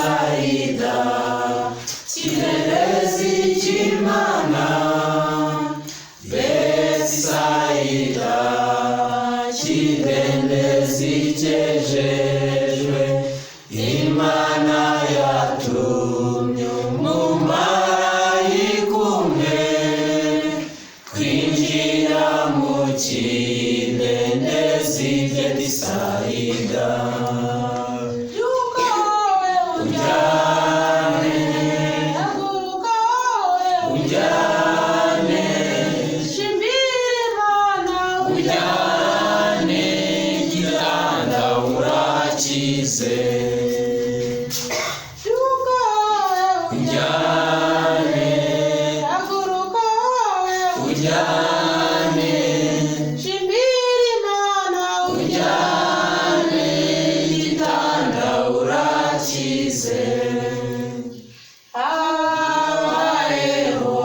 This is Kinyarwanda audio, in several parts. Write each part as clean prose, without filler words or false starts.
Betisaida, kidendezi cy'Imana. Betisaida, kidendezi cyejejwe. Imana yatumye umumarayika umwe kwinjira mu kidendezi Betisaida. Byuka wowe Ujyane, haguruka wowe ujyane, shimira Imana ujyane igitanda urakize. Byuka wowe Ujyane, haguruka wowe ujyane, shimira Imana ujyane igitanda urakize. Habayeho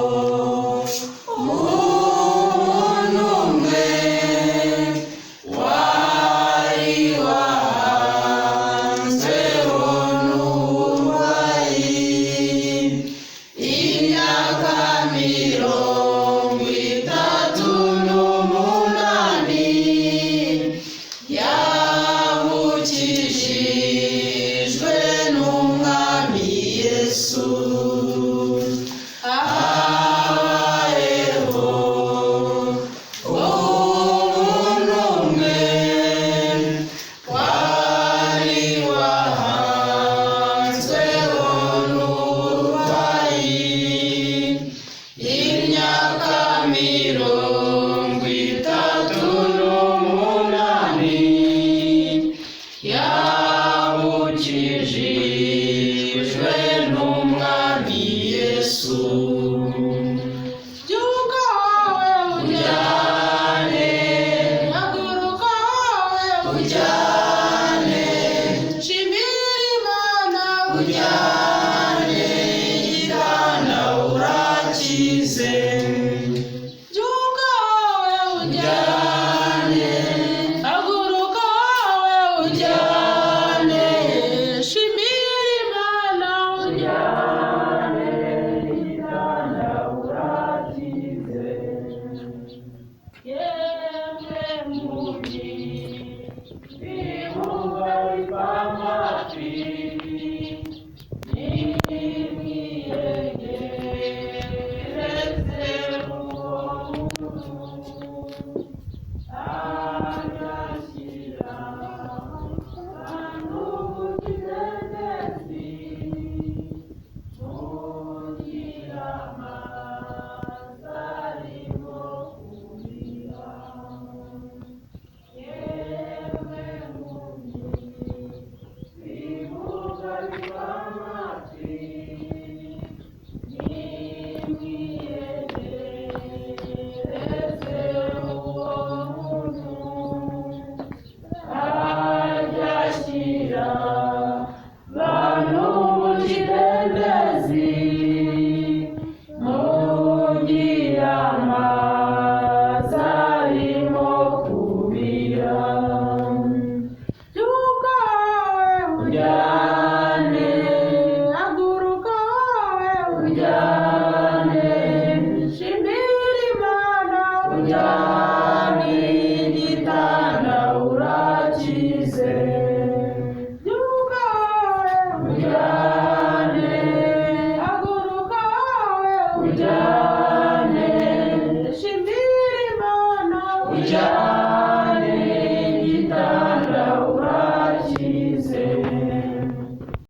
umuntu umwe wari wahanzweho n'uburwayi imyaka 38, yabukijijwe n'Umwami Yesu. Habayeho umuntu umwe wari wahanzweho n'uburwayi imyaka 38, yabukijijwe n'Umwami Yesu. Byuka wowe Ujyane, haguruka wowe ujyane, shimira Imana ujyane igitanda urakize. Byuka wowe Ujyane, haguruka wowe ujyane, shimira Imana ujyane igitanda urakize. Yemwe mugi Ibibuga bipfa amatwi, nimwiyegereze uwo muntu agashyira abantu mu kidendezi, mugira amazi arimo kubira. Yemwe mugi ibibuga bipfa amatwi, nimwiyegereze uwo muntu agashyira bantu mu kidendezi, mugira amazi arimo kubira. Byuka wowe Ujyane,